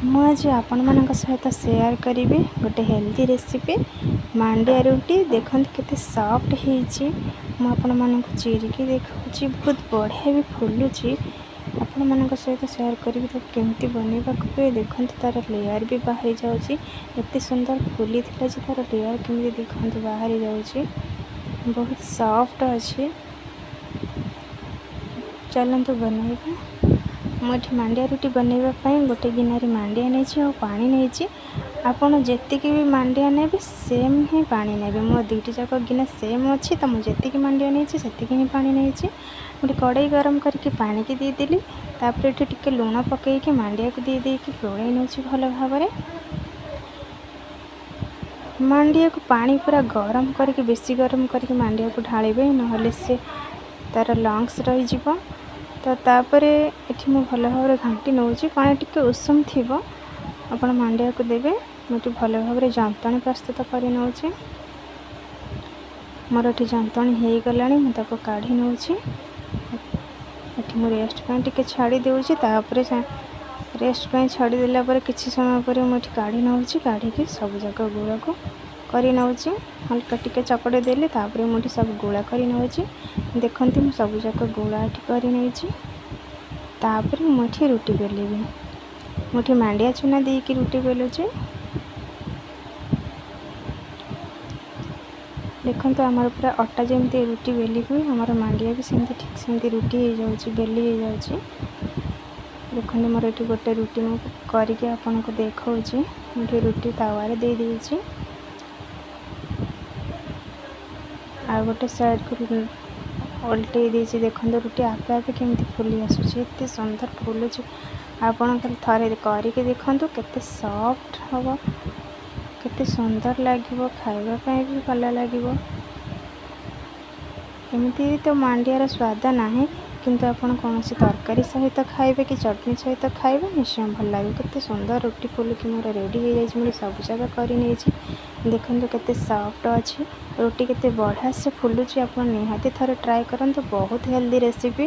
ମୁଁ ଆଜି ଆପଣମାନଙ୍କ ସହିତ ସେୟାର କରିବି ଗୋଟେ ହେଲ୍ଦି ରେସିପି, ମାଣ୍ଡିଆ ରୁଟି। ଦେଖନ୍ତୁ କେତେ ସଫ୍ଟ ହେଇଛି। ମୁଁ ଆପଣମାନଙ୍କୁ ଚିରିକି ଦେଖାଉଛି, ବହୁତ ବଢ଼ିଆ ବି ଫୁଲୁଛି। ଆପଣମାନଙ୍କ ସହିତ ସେୟାର କରିବି ତାକୁ କେମିତି ବନେଇବାକୁ ହୁଏ। ଦେଖନ୍ତୁ, ତା'ର ଲେୟାର୍ ବି ବାହାରି ଯାଉଛି। ଏତେ ସୁନ୍ଦର ଫୁଲିଥିଲା ଯେ ତା'ର ଲେୟାର୍ କେମିତି ଦେଖନ୍ତୁ ବାହାରି ଯାଉଛି। ବହୁତ ସଫ୍ଟ ଅଛି। ଚାଲନ୍ତୁ ବନେଇବା। ମୁଁ ଏଠି ମାଣ୍ଡିଆ ରୁଟି ବନେଇବା ପାଇଁ ଗୋଟେ ଗିନାରେ ମାଣ୍ଡିଆ ନେଇଛି ଆଉ ପାଣି ନେଇଛି। ଆପଣ ଯେତିକି ବି ମାଣ୍ଡିଆ ନେବେ, ସେମ୍ ହିଁ ପାଣି ନେବେ। ମୋ ଦୁଇଟି ଯାକ ଗିନା ସେମ୍ ଅଛି, ତ ମୁଁ ଯେତିକି ମାଣ୍ଡିଆ ନେଇଛି ସେତିକି ହିଁ ପାଣି ନେଇଛି। ଗୋଟେ କଡ଼େଇ ଗରମ କରିକି ପାଣିକି ଦେଇଦେଲି। ତାପରେ ଏଠି ଟିକେ ଲୁଣ ପକାଇକି ମାଣ୍ଡିଆକୁ ଦେଇ ଦେଇକି ଗୋଳେଇ ନେଉଛି ଭଲ ଭାବରେ। ମାଣ୍ଡିଆକୁ ପାଣି ପୁରା ଗରମ କରିକି, ବେଶୀ ଗରମ କରିକି ମାଣ୍ଡିଆକୁ ଢାଳିବେ, ନହେଲେ ସେ ତା'ର ଲମ୍ପସ୍ ରହିଯିବ। ତ ତାପରେ ଏଠି ମୁଁ ଭଲ ଭାବରେ ଘାଣ୍ଟି ନେଉଛି। ପାଣି ଟିକେ ଉଷୁମ ଥିବ, ଆପଣ ମାଣ୍ଡିଆକୁ ଦେବେ। ମୁଁ ଏଠି ଭଲ ଭାବରେ ଯନ୍ତଣୀ ପ୍ରସ୍ତୁତ କରି ନେଉଛି। ମୋର ଏଠି ଯନ୍ତଣୀ ହେଇଗଲାଣି, ମୁଁ ତାକୁ କାଢ଼ି ନେଉଛି। ଏଠି ମୁଁ ରେଷ୍ଟ ପାଇଁ ଟିକେ ଛାଡ଼ି ଦେଉଛି। ତାପରେ ରେଷ୍ଟ ପାଇଁ ଛାଡ଼ିଦେଲା ପରେ, କିଛି ସମୟ ପରେ ମୁଁ ଏଠି କାଢ଼ି ନେଉଛି। କାଢ଼ିକି ସବୁଯାକ ଗୁଳାକୁ କରି ନେଉଛି। ହାଲକା ଟିକେ ଚକଟି ଦେଲି। ତାପରେ ମୁଁ ଏଠି ସବୁ ଗୁଳା କରି ନେଉଛି। ଦେଖନ୍ତୁ, ମୁଁ ସବୁଯାକ ଗୁଳା ଏଠି କରି ନେଇଛି। ତାପରେ ମୁଁ ଏଠି ରୁଟି ବେଲିବି। ମୁଁ ଏଠି ମାଣ୍ଡିଆ ଚୁନା ଦେଇକି ରୁଟି ବେଲୁଛି। ଦେଖନ୍ତୁ, ଆମର ପୁରା ଅଟା ଯେମିତି ରୁଟି ବେଲି ହୁଏ, ଆମର ମାଣ୍ଡିଆ ବି ସେମିତି ଠିକ୍ ସେମିତି ରୁଟି ହେଇଯାଉଛି, ବେଲି ହେଇଯାଉଛି। ଦେଖନ୍ତୁ, ମୋର ଏଠି ଗୋଟେ ରୁଟି ମୁଁ କରିକି ଆପଣଙ୍କୁ ଦେଖାଉଛି। ମୁଁ ଏଠି ରୁଟି ତାୱାରେ ଦେଇଦେଇଛି। ଆଉ ଗୋଟେ ସାଇଡ଼କୁ ଓଲଟେଇ ଦେଇଛି। ଦେଖନ୍ତୁ, ରୁଟି ଆପେ ଆପେ କେମିତି ଫୁଲି ଆସୁଛି। ଏତେ ସୁନ୍ଦର ଫୁଲୁଛି। ଆପଣ ଖାଲି ଥରେ କରିକି ଦେଖନ୍ତୁ, କେତେ ସଫ୍ଟ ହେବ, କେତେ ସୁନ୍ଦର ଲାଗିବ, ଖାଇବା ପାଇଁ ବି ଭଲ ଲାଗିବ। ଏମିତି ତ ମାଣ୍ଡିଆର ସ୍ୱାଦ ନାହିଁ, କିନ୍ତୁ ଆପଣ କୌଣସି ତରକାରୀ ସହିତ ଖାଇବେ କି ଚଟଣି ସହିତ ଖାଇବେ, ନିଶ୍ଚୟ ଭଲ ଲାଗିବ। କେତେ ସୁନ୍ଦର ରୁଟି ଫୁଲିକି ମୋର ରେଡ଼ି ହେଇଯାଇଛି। ମୁଁ ସବୁ ଯାକ କରିନେଇଛି। ଦେଖନ୍ତୁ, କେତେ ସଫ୍ଟ ଅଛି ରୁଟି, କେତେ ବଢ଼ିଆ ସେ ଫୁଲୁଛି। ଆପଣ ନିହାତି ଥରେ ଟ୍ରାଏ କରନ୍ତୁ। ବହୁତ ହେଲ୍ଦି ରେସିପି।